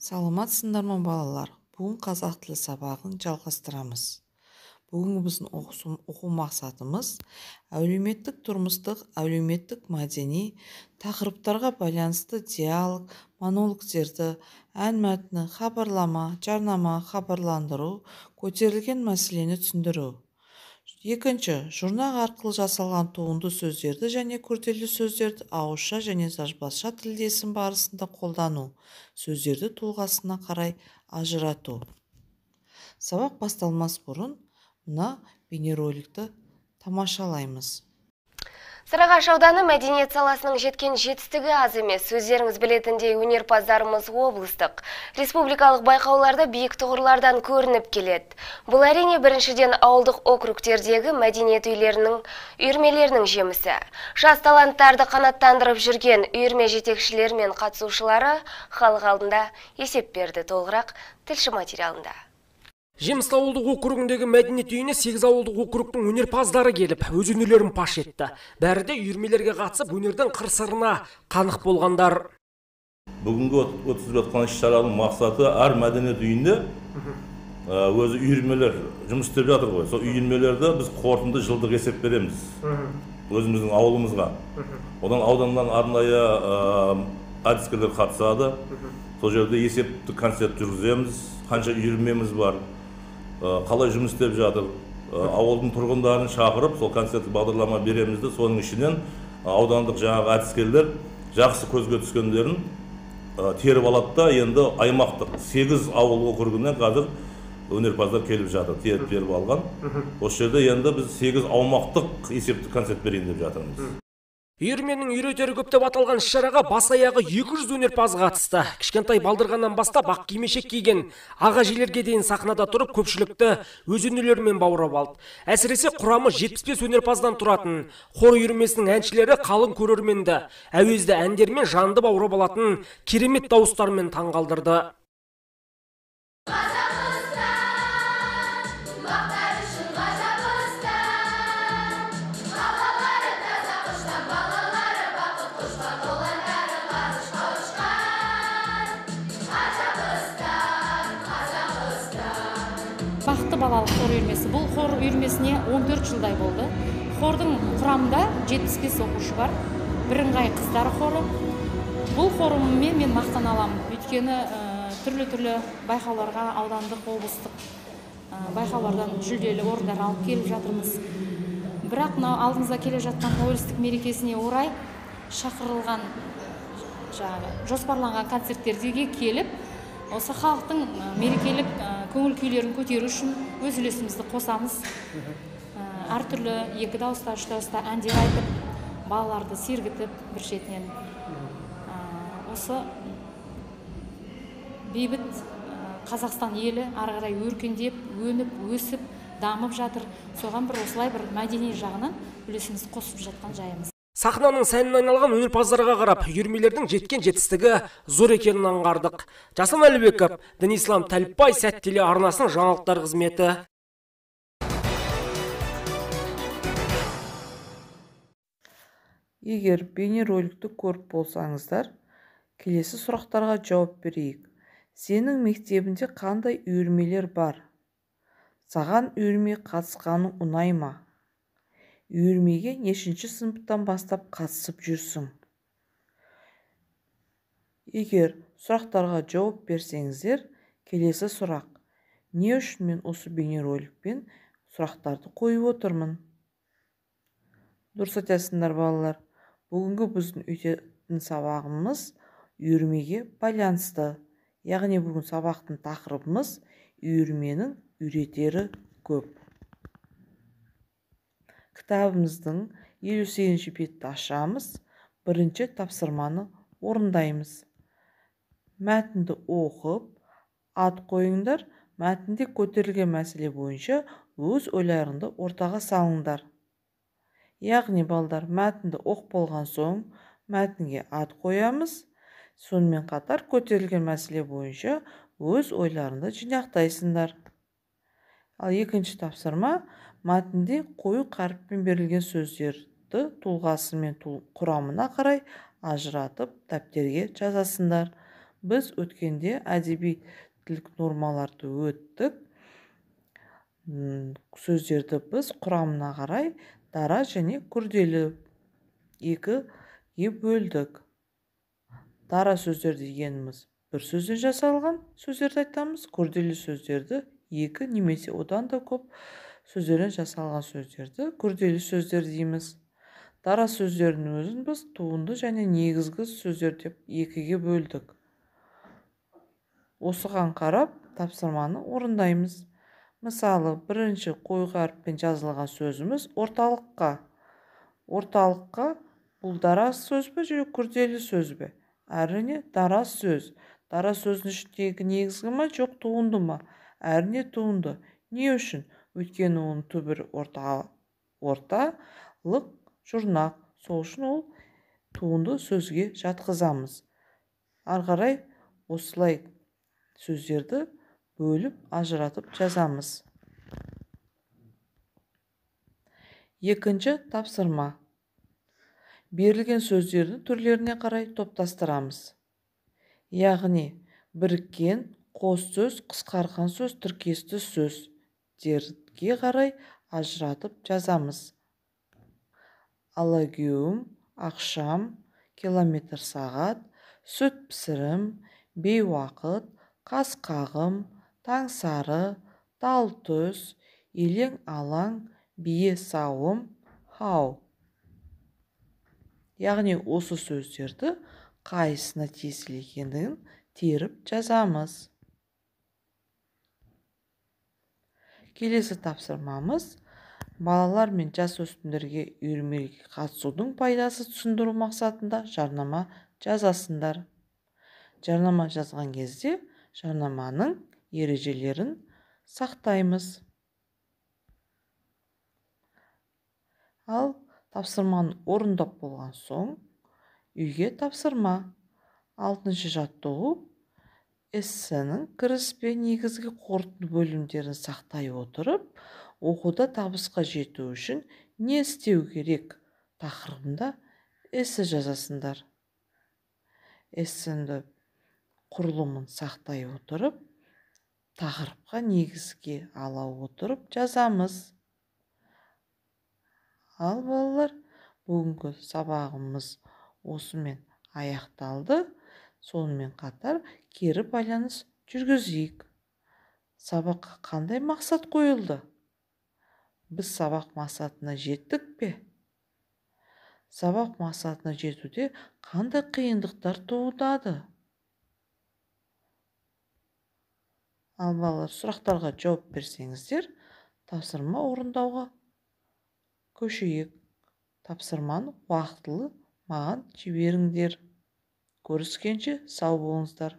Саламатсыңдар ма, балалар? Бүгін қазақ тілі сабағын жалғастырамыз. Бүгінгі біздің оқу мақсатымыз әлеуметтік тұрмыстық, әлеуметтік мәдени тақырыптарға байланысты диалог, монологтерді, ән мәтіні, хабарлама, жарнама, хабарландыру, көтерілген мәселені түсіндіру. Екінші, жұрнақ арқылы жасалған туынды сөздерді және күрделі сөздерді ауызша және жазбаша тілдесім барысында қолдану, сөздерді тұлғасына қарай ажырату. Сабақ басталмас бұрын мына бейнероликті тамашалаймыз. Сарыағаш ауданы мәдениет саласының жеткен жетістігі аз емес. Өздеріңіз білетіндей, өнерпаздарымыз облыстық, республикалық байқауларда биік тұғырлардан көрініп келеді. Бұл әрине біріншіден ауылдық округтердегі мәдениет үйлерінің үйірмелерінің жемісі. Жас таланттарды қанаттандырып жүрген үйірме жетекшілері мен қатысушылары халық алдында есеп берді. Толығырақ тілші материалында. Жемісті ауылдық округіндегі мәдениет үйіне 8 ауылдық округтың өнерпаздары келіп, өз өнерлерін паш етті. Бәрі де үйірмелерге қатысып, өнердің қыр-сырына қанық болғандар. Бүгінгі өткізіліп жатқан іс-шараның мақсаты әр мәдениет үйінде өзі үйірмелер жұмыс істеп жатыр ғой. Сол үйірмелерді біз қорытынды жылдық есеп береміз өзіміздің ауылымызға. Одан ауданнан арнайы әдіскерлер қатысады. Сол жерде есепті концерт жүргіземіз, қанша үйірмеміз бар, қалай жұмыс істеп жатыр, ауылдың тұрғындарын шақырып, сол концерттік бағдарлама береміз де, соның ішінен аудандық жаңағы әдіскерлер жақсы көзге түскендерін теріп алады да, енді аймақтық 8 ауыл округінен қазір өнерпаздар келіп жатыр, теріп беріп алған. Осы жерде енді біз 8 аумақтық есептік концерт берейін деп жатырмыз. Үйірменің үйретері көп деп аталған іс-шараға бас аяғы 200 өнерпаз қатысты. Кішкентай балдырғаннан бастап ақ кимешек киген аға әжелерге дейін сахнада тұрып көпшілікті өз өнерлерімен баурап алды. Әсіресе құрамы 75 өнерпаздан тұратын хор үйірмесінің әншілері қалың көрерменді әуезді әндермен жанды баурап алатын керемет дауыстарымен таңғалдырды. Бақытты балалық хор үйірмесі. Бұл хор үйірмесіне 14 жылдай болды. Хордың құрамында 75 оқушы бар. Бірыңғай қыздар хоры. Бұл хорыммен мен мақтана аламын. Өйткені түрлі-түрлі байқауларға, аудандық, облыстық байқаулардан жүлделі орындар алып келіп жатырмыз. Бірақ мынау алдымызда келе жатқан тәуелсіздік мерекесіне орай шақырылған, жаңағы жоспарланған концерттерге келіп, осы халықтың мерекелік көңіл күйлерін көтеру үшін өз үлесімізді қосамыз. Әртүрлі екі дауыста, үш дауыста әндер айтып, балаларды сергітіп бір шетінен. Осы бейбіт Қазақстан елі ары қарай өркендеп, өніп, өсіп, дамып жатыр. Соған бір осылай бір мәдени жағынан үлесімізді қосып жатқан жайымыз. Сахнаның сәнін айналған өнерпаздарға қарап, үйірмелердің жеткен жетістігі зор екенін аңғардық. Жасын Әлібеков, Дінислам Тәліпбай, Сәт телеарнасының жаңалықтар қызметі. Егер бейнероликті көріп болсаңыздар, келесі сұрақтарға жауап берейік. Сенің мектебінде қандай үйірмелер бар? Саған үйірме қатысқаны ұнай ма? Үйірмеге нешінші сыныптан бастап қатысып жүрсің? Егер сұрақтарға жауап берсеңіздер, келесі сұрақ. Не үшін мен осы бейнероликпен сұрақтарды қойып отырмын? Дұрыс айтасыңдар, балалар. Бүгінгі біздің өтетін сабағымыз үйірмеге байланысты. Яғни бүгін сабақтың тақырыбымыз үйірменің үйретері көп. Кітабымыздың 58-ші бетті ашамыз, бірінші тапсырманы орындаймыз. Мәтінді оқып, ат қойыңдар, мәтінде көтерілген мәселе бойынша өз ойларыңды ортаға салыңдар. Яғни балдар, мәтінді оқып болған соң мәтінге ат қоямыз, сонымен қатар көтерілген мәселе бойынша өз ойларыңды жинақтайсыңдар. Ал екінші тапсырма мәтінде қою қаріппен берілген сөздерді тұлғасы мен құрамына қарай ажыратып дәптерге жазасыңдар. Біз өткенде әдеби тілдік нормаларды өттік. Сөздерді біз құрамына қарай дара және күрделі екіге бөлдік. Дара сөздер дегеніміз бір сөзден жасалған сөздерді айтамыз, күрделі сөздерді екі немесе одан да көп сөздерден жасалған сөздерді күрделі сөздер дейміз. Дара сөздердің өзін біз туынды және негізгі сөздер деп екіге бөлдік. Осыған қарап тапсырманы орындаймыз. Мысалы, бірінші қойғы әріппен жазылған сөзіміз орталыққа. Орталыққа бұл дара сөз бе, және күрделі сөз бе? Әрине, дара сөз. Дара сөздің ішіндегі негізгі ма, жоқ туынды ма? Әрине туынды. Не үшін? Өйткені оның түбірі орталық жұрнақ. Сол үшін ол туынды сөзге жатқызамыз. Ары қарай осылай сөздерді бөліп ажыратып жазамыз. Екінші тапсырма. Берілген сөздердің түрлеріне қарай топтастырамыз. Яғни біріккен, қос сөз, қысқарған сөз, тіркесті сөздерге қарай ажыратып жазамыз. Алагеуім, ақшам, километр сағат, сүт пісірім, бейуақыт, қас қағым, таңсары, тал түс, елең-алаң, бие сауым, хау. Яғни осы сөздерді қайсысына тиесілі екендігін теріп жазамыз. Келесі тапсырмамыз балалар мен жасөспірімдерге үйірмеге қатысудың пайдасы түсіндіру мақсатында жарнама жазасыңдар. Жарнама жазған кезде жарнаманың ережелерін сақтаймыз. Ал тапсырманы орындап болған соң үйге тапсырма. 6-шы жаттығу эссенің кіріспе негізгі қорытынды бөлімдерін сақтай отырып, оқуда табысқа жету үшін не істеу керек тақырыбында эссе жазасыңдар. Эссені құрылымын сақтай отырып, тақырыпқа негізге ала отырып жазамыз. Ал балалар, бүгінгі сабағымыз осымен аяқталды. Сонымен қатар кері байланыс жүргізейік. Сабаққа қандай мақсат қойылды? Біз сабақ мақсатына жеттік пе? Сабақ мақсатына жетуде қандай қиындықтар туындады? Ал балалар, сұрақтарға жауап берсеңіздер, тапсырма орындауға көшейік. Тапсырманы уақытылы маған жіберіңдер. Көріскенше сау болыңыздар.